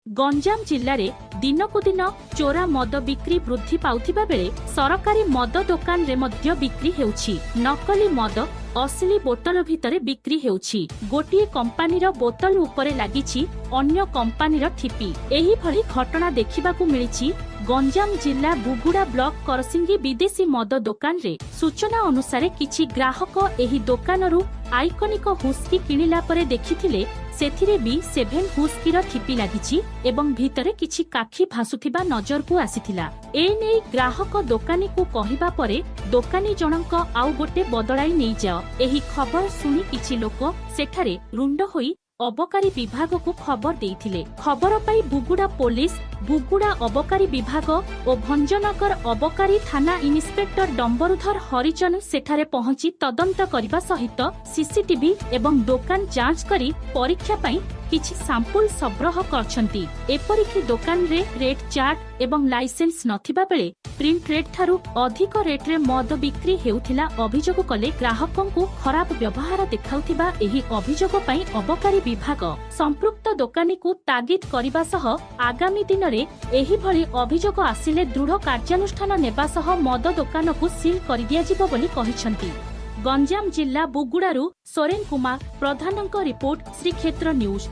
ଗଞ୍ଜାମ ଜିଲ୍ଲାରେ ଦିନକୁ ଦିନ ଚୋରା ମଦ ବିକ୍ରି ବୃଦ୍ଧି ପାଉଥିବା ବେଳେ ସରକାରୀ ମଦ ଦୋକାନରେ ମଧ୍ୟ ବିକ୍ରି ହେଉଛି। ନକଲି ମଦ ଅସଲି ବୋତଲ ଭିତରେ ବିକ୍ରି ହେଉଛି। ଗୋଟିଏ କମ୍ପାନୀର ବୋତଲ ଉପରେ ଲାଗିଛି ଅନ୍ୟ କମ୍ପାନୀର ଠିପି। ଏହିଭଳି ଘଟଣା ଦେଖିବାକୁ ମିଳିଛି ଗଞ୍ଜାମ ଜିଲ୍ଲା ବୁଗୁଡ଼ା ବ୍ଲକ କରସିଙ୍ଗି ବିଦେଶୀ ମଦ ଦୋକାନରେ। ସୂଚନା ଅନୁସାରେ, କିଛି ଗ୍ରାହକ ଏହି ଦୋକାନରୁ ଆଇକନିକ ହୁସ୍କି କିଣିଲା ପରେ ଦେଖିଥିଲେ, ସେଥିରେ ବି 7 ହୁସ୍କିର ଠିପି ଲାଗିଛି ଏବଂ ଭିତରେ କିଛି କାଠି ଭାସୁଥିବା ନଜରକୁ ଆସିଥିଲା। ଏନେଇ ଗ୍ରାହକ ଦୋକାନୀକୁ କହିବା ପରେ ଦୋକାନୀ ଜଣଙ୍କ ଆଉ ଗୋଟେ ବଦଳାଇ ନେଇଯାଅ। ଏହି ଖବର ଶୁଣି କିଛି ଲୋକ ସେଠାରେ ରୁଣ୍ଡ ହୋଇ ଅବକାରୀ ବିଭାଗକୁ ଖବର ଦେଇଥିଲେ। ଖବର ପାଇ ବୁଗୁଡ଼ା ପୋଲିସ, ବୁଗୁଡ଼ା ଅବକାରୀ ବିଭାଗ ଓ ଭଞ୍ଜନଗର ଅବକାରୀ ଥାନା ଇନ୍ସପେକ୍ଟର ଡମ୍ବରୁଧର ହରିଜନ ସେଠାରେ ପହଞ୍ଚି ତଦନ୍ତ କରିବା ସହିତ ସିସିଟିଭି ଏବଂ ଦୋକାନ ଯାଞ୍ଚ କରି ପରୀକ୍ଷା ପାଇଁ କିଛି ସାମ୍ପୁଲ ସଂଗ୍ରହ କରିଛନ୍ତି। ଏପରିକି ଦୋକାନରେ ରେଟ୍ ଚାର୍ଟ ଏବଂ ଲାଇସେନ୍ସ ନଥିବା ବେଳେ ପ୍ରିଣ୍ଟ ରେଟ୍ ଠାରୁ ଅଧିକ ରେଟ୍ରେ ମଦ ବିକ୍ରି ହେଉଥିଲା ଅଭିଯୋଗ କଲେ ଗ୍ରାହକଙ୍କୁ ଖରାପ ବ୍ୟବହାର ଦେଖାଉଥିବା ଏହି ଅଭିଯୋଗ ପାଇଁ ଅବକାରୀ ବିଭାଗ ସମ୍ପୃକ୍ତ ଦୋକାନୀକୁ ତାଗିଦ କରିବା ସହ ଆଗାମୀ ଦିନରେ ଏହିଭଳି ଅଭିଯୋଗ ଆସିଲେ ଦୃଢ଼ କାର୍ଯ୍ୟାନୁଷ୍ଠାନ ନେବା ସହ ମଦ ଦୋକାନକୁ ସିଲ୍ କରିଦିଆଯିବ ବୋଲି କହିଛନ୍ତି। ଗଞ୍ଜାମ ଜିଲ୍ଲା ବୁଗୁଡ଼ାରୁ ସୋରେନ କୁମାର ପ୍ରଧାନଙ୍କ ରିପୋର୍ଟ, ଶ୍ରୀକ୍ଷେତ୍ର ନ୍ୟୁଜ୍।